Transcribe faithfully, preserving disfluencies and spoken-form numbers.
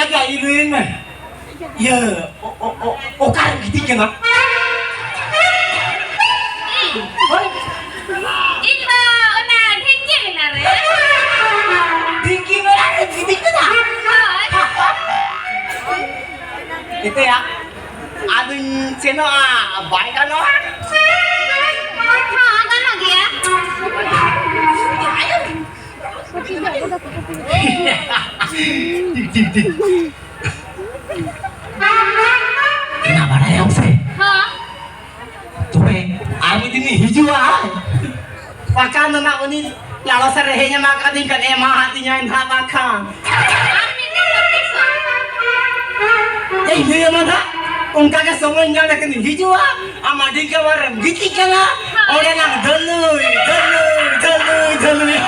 ᱟᱡᱟᱜ ᱤᱨᱤᱞ ᱢᱮ᱾ ᱤᱭᱟᱹ, ᱚ-, ᱚ-, ᱚ-, ᱚᱠᱟᱨᱮᱢ ᱜᱤᱛᱤᱡ ᱠᱟᱱᱟ? ᱦᱳᱭ᱾ ᱤᱧ ᱢᱟ ᱚᱱᱟ ᱰᱷᱤᱝᱠᱤ ᱢᱮᱞᱟ ᱨᱮ᱾ ᱰᱷᱤᱝᱠᱤ ᱢᱮᱞᱟ ᱨᱮ ᱜᱤᱛᱤᱡ ᱠᱟᱱᱟ? ᱦᱳᱭ᱾ ᱮᱛᱮᱭᱟ, ᱟᱫᱚᱧ ᱥᱮᱱᱚᱜᱼᱟ, ᱵᱟᱭ ᱜᱟᱱᱚᱜᱼᱟ? ᱦᱚᱸ, ᱜᱟᱱᱚᱜ ᱜᱮᱭᱟ᱾ ᱴᱷᱤᱠ, ᱴᱷᱤᱠ, ᱴᱷᱤᱠ᱾ ᱮᱱᱟ ᱵᱟᱲᱟᱭᱟᱢ ᱥᱮ? ᱦᱚᱸ᱾ ᱛᱚᱵᱮ ᱟᱨ ᱢᱤᱫ ᱫᱤᱱ ᱦᱤᱡᱩᱜᱼᱟ᱾ ᱯᱟᱠᱟ ᱱᱟᱱᱟ ᱩᱱᱤ ᱞᱟᱲᱟ ᱥᱮᱫ ᱨᱮ ᱦᱮᱡ ᱮᱢᱟ ᱠᱟᱫᱤᱧ ᱠᱷᱟᱱ ᱮᱢᱟ ᱦᱟᱫᱤᱧᱟᱭ ᱱᱟᱦᱟᱜ ᱵᱟᱠᱷᱟᱱ᱾ ᱟᱨ ᱢᱤᱫ ᱫᱤᱱ ᱫᱚ ᱛᱤᱥᱚᱜ? ᱮᱭ ᱞᱟᱹᱭ ᱟᱢᱟ ᱱᱟᱦᱟᱜ, ᱚᱱᱠᱟ ᱜᱮ ᱥᱚᱢᱚᱭ ᱧᱟᱢ ᱞᱮᱠᱷᱟᱱ ᱦᱤᱡᱩᱜᱼᱟ᱾ ᱟᱢ ᱟᱹᱰᱤ ᱜᱮ ᱵᱟᱨᱮᱢ ᱜᱤᱛᱤᱡ ᱠᱟᱱᱟ᱾ ᱚᱸᱰᱮ ᱱᱟᱝ ᱫᱟᱹᱞᱩᱭ, ᱫᱟᱹᱞᱩᱭ, ᱫᱟᱹᱞᱩᱭ, ᱫᱟᱹᱞᱩᱭ᱾